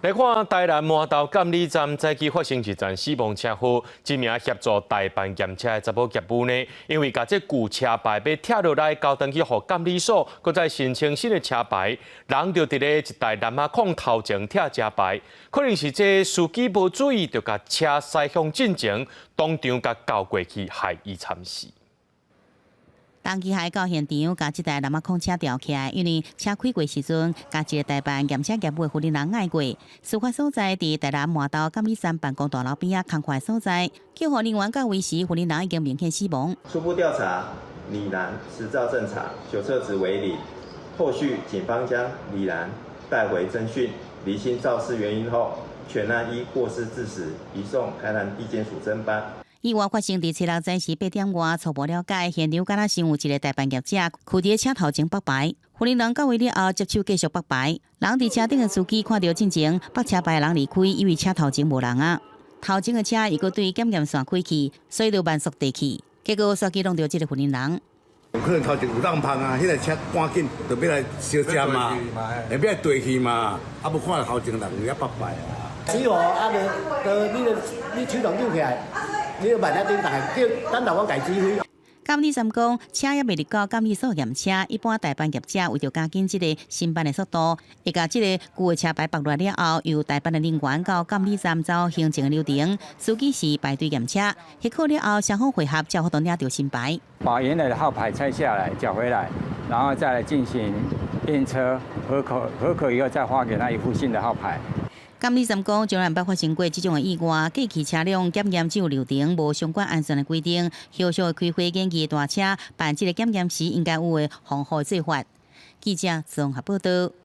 來看台南麻豆監理站早起發生一場死亡車禍，這名協助代辦驗車的查某業務呢，因為共這舊車牌欲拆落來交轉去予監理所，閣再申請新的車牌，人就佇咧一台南亞控頭前拆車牌，可能是這司機無注意，就共車駛向進前，當場共轎過去，害伊慘死。重機械到現場，共這台南亞控車吊起來，因為車開過時陣，共一个代辦驗車業務的婦人人愛過。事發所在佇台南麻豆監理站辦公大樓邊仔空曠所在，救護人員到位時，婦人人已經明顯死亡。初步調查，李男執照正常，酒測值為零。後續警方將李男帶回偵訊，釐清肇事原因後，全案依過失致死移送台南地檢署偵辦。意外發生佇初六早時8點外，初步了解，現場敢若先有一个代辦業者，囥佇車頭前縛牌，婦人人到位了後，接手繼續縛牌。人佇車頂的司機看著進前縛車牌的人離開，以為車頭前無人啊。頭前的車又閣對檢驗線開去，所以就慢速地去，結果煞去挵著這个婦人人。有可能頭前有浪芳啊，彼个車趕緊就欲來相接嘛，會欲來對去嘛，啊無看頭前人有遐縛牌啊。死哦，啊，就你就你手動扭起來。你要慢一點，但係叫等候我共指揮。監理站講，車猶未入到監理所驗車，一般代辦業者為著加緊這个申辦的速度，會共這个舊的車牌縛落了後，由代辦的人員到監理站走行政的流程，司機是排隊驗車，核考了後雙方會合，才有法度領著新牌。把原來的號牌拆下來，繳回來，然後再來進行驗車核可，核可以後再發給他一副新的號牌。監理站講，從來毋捌發生過這種的意外，過去車輛檢驗只有流程，無相關安全的規定。後續的開會建議大車辦這个檢驗時應該有的防護做法。記者綜合報道。